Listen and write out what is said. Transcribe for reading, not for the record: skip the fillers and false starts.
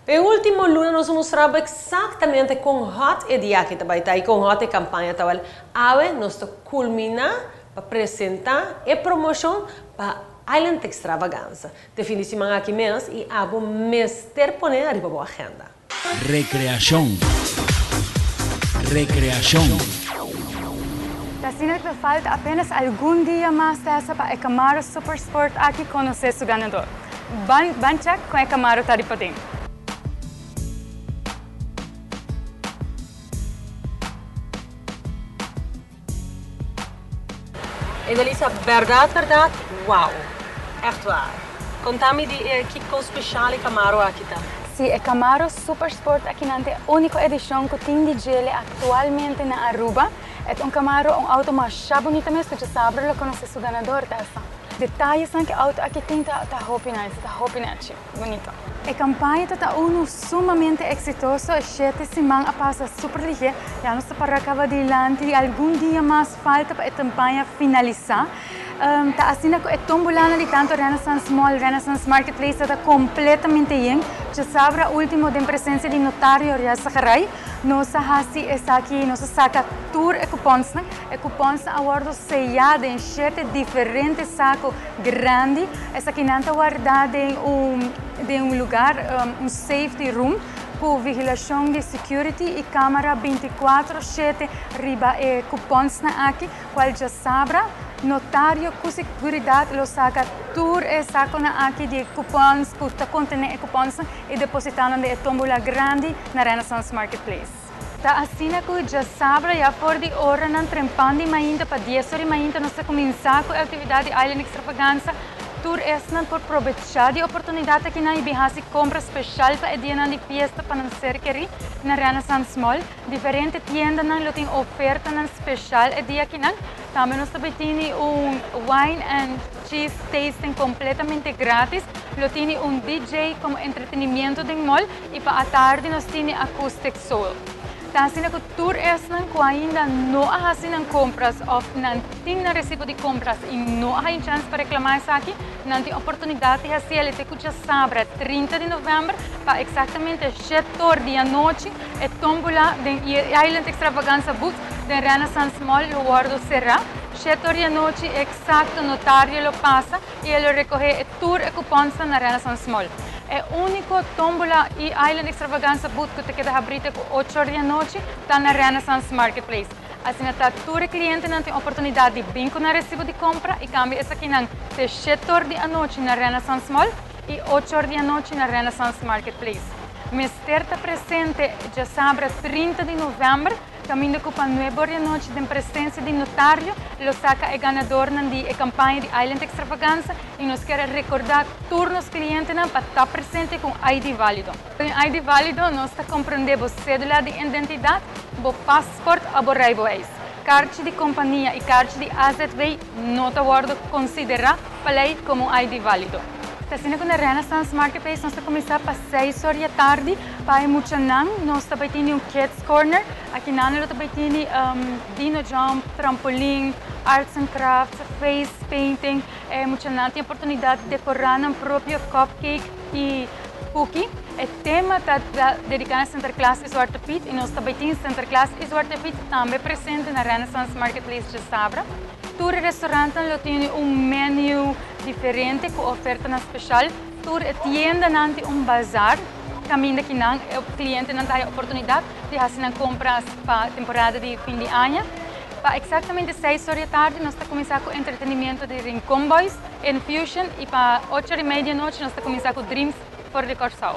E último luna nos a mustra bo eksaktamente kon hòt e dia aki ta bai ta i kon hòt e kampaña ta. Wèl, awe nos ta kulminá pa presentá e promoshon pa Island Extravaganza te fin di siman aki mes i abo mester pone ariba bo agenda. Rekreashon. Rekreashon. Ta asina ku ta falta apenas algun dia mas Tessa pa e Camaro Super Sport aki konosé su ganador. Ban ban check kon e Camaro ta di paden. Edelisa, Bèrdat bèrdat? Wow! Ègt waar. Konta mi di e kiko speshal e Camaro aki ta. Sí, e Camaro Super Sport akinan ta e úniko edishon ku tin di djele aktualmente na Aruba. E ta un Camaro, un outo masha bunita mes ku djasabra lo konosé su ganador, Tessa. Detayesnan ku e outo aki tin ta ta hopi nice, ta hopi nechi. Bunito. E campaña ta ta uno sumamente exitoso, e shete siman a pasa super lihe, ya nos ta para caba dilanti di algun dia mas falta pa e campaña finalisa. Ta asina cu e tombulana di tanto Renaissance Mall, Renaissance Marketplace ta ta completamente yen. Djasabra ultimo den presencia di notario Riazagaray nos a haci esaki, nos a saca tur e couponsnan. E couponsnan a wordo seya den shete diferente saco Grandi. Esakinan ta wardá den un den un lugar, un safety room, ku vigilashon di security i kamara bintikuatro shete riba e kuponsnan aki, kual djasabra notario ku seguridat lo saka tur e sakonan aki di kupons ku ta kontené e kuponsnan i depositá nan den e tómbola grandi na Renaissance Marketplace. Ta asina ku djasabra ya for di oranan trempan di mainta pa dies or di mainta nos ta kuminsá ku e aktividat di Island Extravaganza. Tur esnan por probechá di oportunidat akinan i bin hasi kompra speshal pa e dianan di fiesta pa nan ser kerí na Renaissance Mall. Diferente tiendanan lo tin ofertanan speshal e dia akinan. Tambe nos ta bay tini un wine and cheese tasting completamente gratis. Lo tini un DJ como entretenimiento den mall y pa atardi nos tini acoustic soul. Ta asina cu tur esnan cu ainda no a haci nan compras of nan tin nan recibo di compras y no a haya un chance pa reclama esaki, nan tin oportunidad di haci el te cu djasabra 30 di november pa exactamente shet or di anochi e tombola den Island Extravaganza Booth Den Renaissance Mall lo wordo cerá. Shete or di anochi exacto notario lo pasa y e lo recoge e tur e couponsnan na Renaissance Mall. E unico tombola y Island Extravaganza booth cu ta keda habri te cu ocho or di anochi ta na Renaissance Marketplace. Asina ta tur e clientenan tin oportunidad di bin cu nan recibo di compra y cambia esakinan te shete or di anochi na Renaissance Mall y ocho or di anochi na Renaissance Marketplace. Mester ta presente djasabra 30 di november. Caminda cu pa nuebe or di anochi den presencia di notario lo saca e ganadornan di e campaña di Island Extravaganza y nos kier a recorda tur nos clientenan pa ta presente cu un ID valido. Cu un ID valido nos ta comprende bo cedula di identidad, bo passport o bo rijbewijs. Carchi di compania y carchi di AZV no ta wordo considera pa ley como un ID valido. Ta asina cu na Renaissance Marketplace nos ta cuminsa pa seis or di atardi. Pa e muchanan nos ta bay tini un kids corner. Aki nan lo ta bay tini dino jump, trampolin, arts and crafts, face painting. E muchanan tin oportunidad di decora nan propio cupcake y cookie. E tema ta dedica na Sinterklaas y Zwarte Piet y nos ta bay tin Sinterklaas y Zwarte Piet tambe presente na Renaissance Marketplace djasabra. Tur e restaurantnan lo tini un menu diferente cu ofertanan special. Tur e tiendanan tin un bazar kaminda ki nan e klientenan ta haya oportunidat di hasi nan kompras pa temporada di fin di aña. Pa eksaktamente seis or di tardi nos ta kuminsá ku entretenimiento di Rincon Boys, Infusion i pa ocho or i mei di anochi nos ta kuminsá ku Dreams for di Kòrsou.